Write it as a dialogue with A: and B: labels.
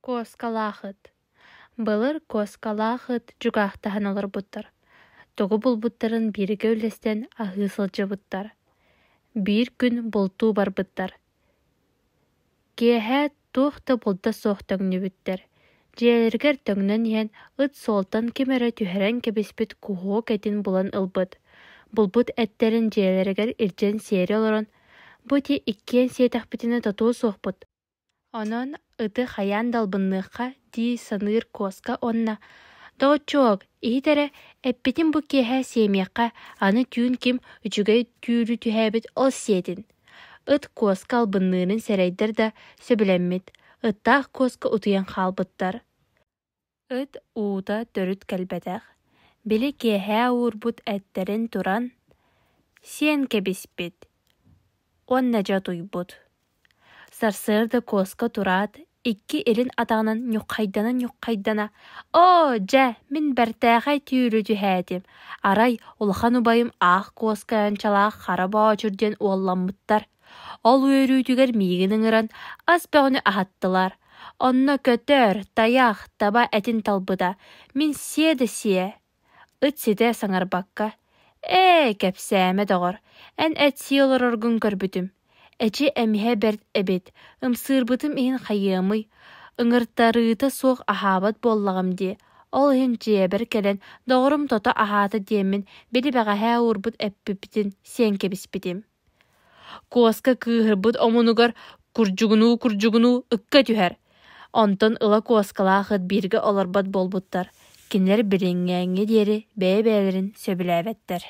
A: Куоскалаах ыт. Былыр куоскалаах ыт дьукаахтаһан олорбуттар, тугу булбуттарын бииргэ үллэстэн аһыы сылдьыбыттар. Биир күн бултуу барбыттар. Киэһэ туох да булда суох төҥнүбүттэр. Дьиэлэригэр төҥнөн иһэн ыт суолтан ким эрэ түһэрэн кэбиспит куһуок этин булан ылбыт. Булбут эттэрин дьиэлэригэр илдьэн сиэри олорон, «Бу ити иккиэн сиэтэхпитинэ тотуо суохпут, онон ыты хайаан да албынныахха» дии саныыр куоска уонна «Доҕоччуок, иһит эрэ, эппитин бу киэһэ сиэмиэххэ, аны түүн ким үчүгэй түүлү түһээбит ол сиэтин» Ыт куоска албынныырын сэрэйдэр да сөбүлэммит, ыттаах куоска утуйан хаалбыттар. Ыт уута төрүт кэлбэтэх, били киэһэ уурбут эттэрин туран, сиэн кэбиспит уонна дьэ утуйбут. Сарсыарда куоска тураат, икки илин атаҕынан ньуххайдана-ньуххайдана: «Оо, дьэ, мин бэртээхэй түүлү түһээтим, арай улахан убайым аах куоска уончалаах Хара Боочур диэн уолламмыттар. Ол үөрүүтүгэр миигин ыҥыран, ас бөҕөнү аһаттылар. Онно көтөр, тайах, таба этин талбыта, мин сиэ да сиэ». Ыт ситэ саҥарбакка: «Ээ, кэпсээмэ, доҕор, эн эт сии олороргун көрбүтүм. Эчи эмиһэ бэрт эбит, ымсыырбытым иһин хайыамый, ыҥыртарыыта суох аһаабат буоллаҕым дии, ол иһин дьиэбэр кэлэн доҕорум тото аһаата диэммин били бэҕэһээ уурбут эппиппитин сиэн кэбиспитим». Куоска кыыһырбыт омунугар курдьугунуу-курдьугунуу ыкка түһэр. Онтон ыла куоскалаах ыт бииргэ олорбот буолбуттар, кинилэр билиҥҥээҥҥэ диэри бэйэ-бэйэлэрин сөбүлээбэттэр.